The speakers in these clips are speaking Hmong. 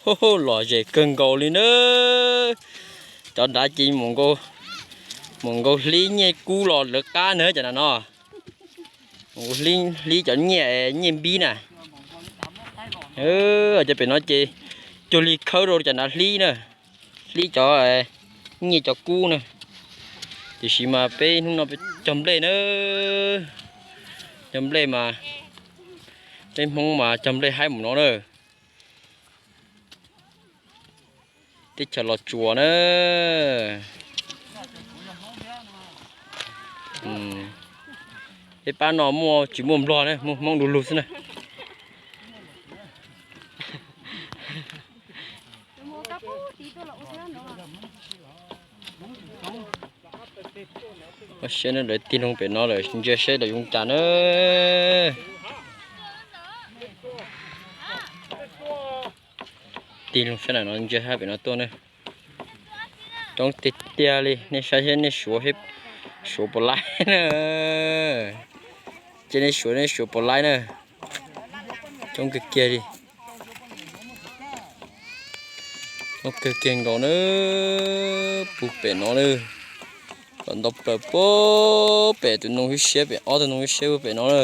Hub, lom zem kawg nkaus li na. Cov nrad ces mus nkaus hlib nyiaj kub los lawv qab na cov na no. Mus nkaus hlib cov nyiaj, nyiaj npib na. Cov pem no ces cuag li khawb rau cov nrad hlib na, hlib cov nyiaj cov kub na. Tiam sis mas peb hnub no peb cog nplej na, cog nplej mas peb Hmoob mas cog nplej haib mus no na. Teb chaws Los Tsuas na. Peb pab no muaj tsis muaj Nplog na, muaj Hmoob du lug xwb na. Saib lawv tig loo pem no lawm, ntsia saib lawv yuav cas na. Tig loo sab nram no ntsia sab pem no tuaj na. Coob tiag tiag li, nej saib seb nej suav, suav puas laib na. Ces nej suav, nej suav puas laib na. Coob kiag kiag li. Coob kiag kiag nkaus na. Puag pem no na, los ntau plaws puag pem tus ntoo hwj siab pem, ob tug ntoo hwj siab puag pem no na.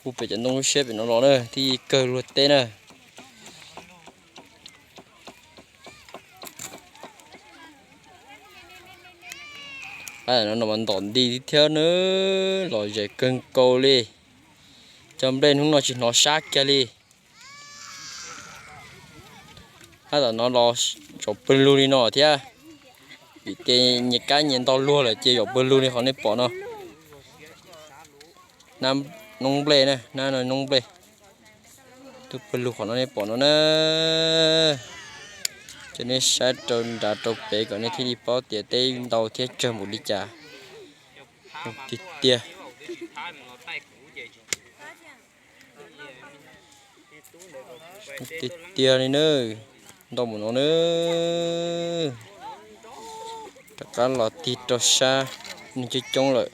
Puag pem cov ntoo hwj siab pem no los na, thiaj kawg luag teb na. Ab, no mas ntom nti thiab na, lom zem kawg nkaus li. Cov nplej hnub no tsis hnov sab kiag li. Ab, tam no los zaum pawg lug li no thiab, vim ces nyias kab nyias ntau luag lawm ces zaum pawg lug li qhov nej pom no. Nab noob nplej na, nab no noob nplej. Tuaj pawg lug qhov no nej pom no na. Ces nej saib rau nrad rau pem kom nej thiaj li paub tias teb ntau thiab tsawg npaum li cas. Tiag tiag. Tiag tiag li na, ntau npaum no na. Rov qab los tig rau sab, neeg coob coob lawm.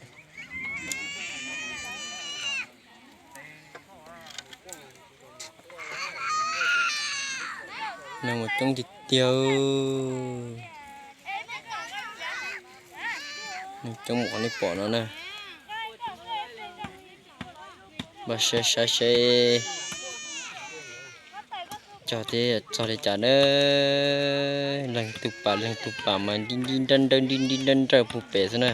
Neeg mus coob tiag tiag. Neeg coob npaum li pom no na. Npaj saib saib seb cog thiab txog li cas na. Leej twg pam leej twg pam mas nrib nrib nrawj nrawj nrib nrib nrawj nrawj puag pem xwb na.